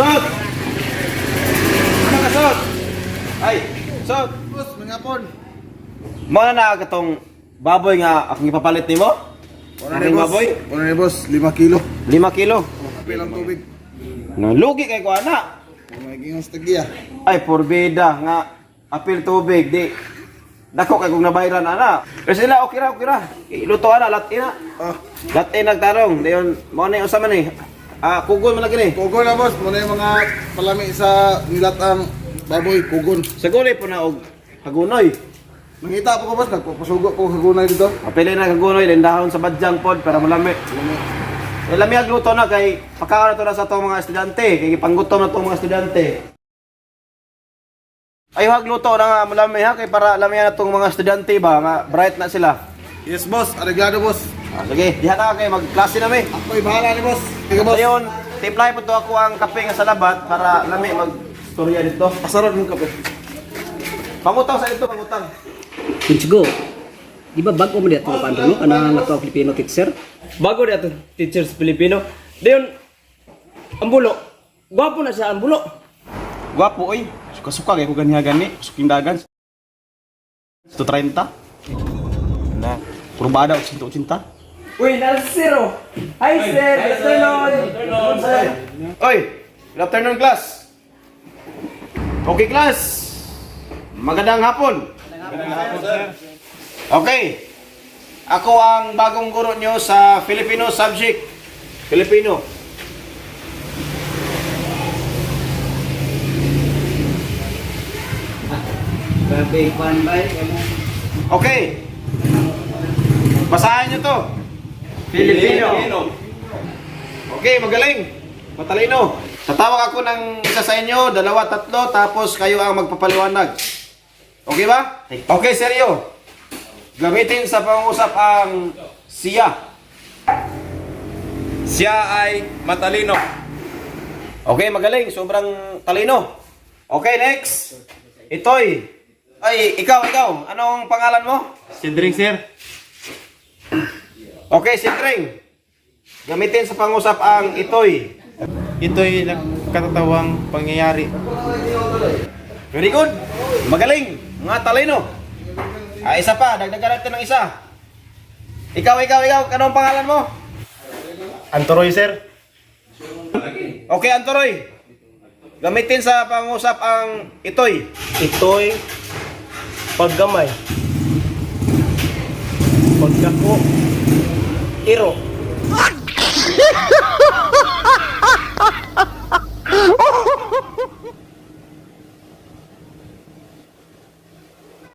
Sot! Ano ka, Sot? Ay, Sot! Boss, mga pon. Mo na na katong baboy nga akong ipapalit nimo? Aking baboy? Wala ni boss, 5 kilo. 5 kilo. Kape lang tubig. Nalugi kay ko ana. May gingon sa tagiya. Ay, porbida nga apil tubig di. Dako kay kung nabayran ana. Pero sila okay ra, okay ra. Iluto ana latin na. Ah, Latin nagtarong. Dayon mo na usa man eh. Ah, kugon man lagi ni. kugon na boss, muna yung mga palami sa nilatang baboy, kugon. Sa gulay po na og hagunoy. Nangita po ko boss, nagpapasugo ko hagunay dito. Apili na hagunoy lindahon sa badyang pod para malami. Eh, lami ang luto na kay pagkaon na to na sa atong mga estudyante, kay gipanggutom na tong mga estudyante. Ay hagluto na nga malami ha kay para lami na tong mga estudyante ba nga bright na sila. Yes boss, areglado boss. Ah, sige, diha na kay magklase na mi. Ako'y bahala ni boss. Sige boss. Ngayon, timplahin po to ako ang kape nga salabat para lami magstorya dito. Pasarot mong kape. Pangutang sa ito, pangutang. Let's go. Di ba bago mo dito ang no? Kanang ato ang Filipino teacher? Bago na itong teachers Pilipino. Dayon, ang bulo. Gwapo na siya ang bulo. Gwapo oy. Suka-suka kay ko ganiha gani, suking dagan. 130. Na. Kurbada 180. Uy, nasa zero. Hi, sir. Good afternoon. Oy, good afternoon class. Okay class. Magandang hapon. Magandang hapon, sir. Okay. Ako ang bagong guro nyo sa Filipino subject. Filipino. Okay. Basahin nyo to. Filipino. Okay, magaling. Matalino. Tatawag ako ng isa sa inyo, dalawa, tatlo, tapos kayo ang magpapaliwanag. Okay ba? Okay, seryo. Gamitin sa pangungusap ang siya. Siya ay matalino. Okay, magaling. Sobrang talino. Okay, next. Itoy. Ay, ikaw, ikaw. Anong pangalan mo? Sindring sir. Okay, Sintring. Gamitin sa pangusap ang itoy. Ito'y nagkatatawang pangyayari. Very good. Magaling. Mga talino. Ah, isa pa. Dagdagan natin ng isa. Ikaw, ikaw, ikaw. Anong pangalan mo? Antoroy sir. Okay, Antoroy. Gamitin sa pangusap ang itoy. Ito'y paggamay. Pagdako. Iro.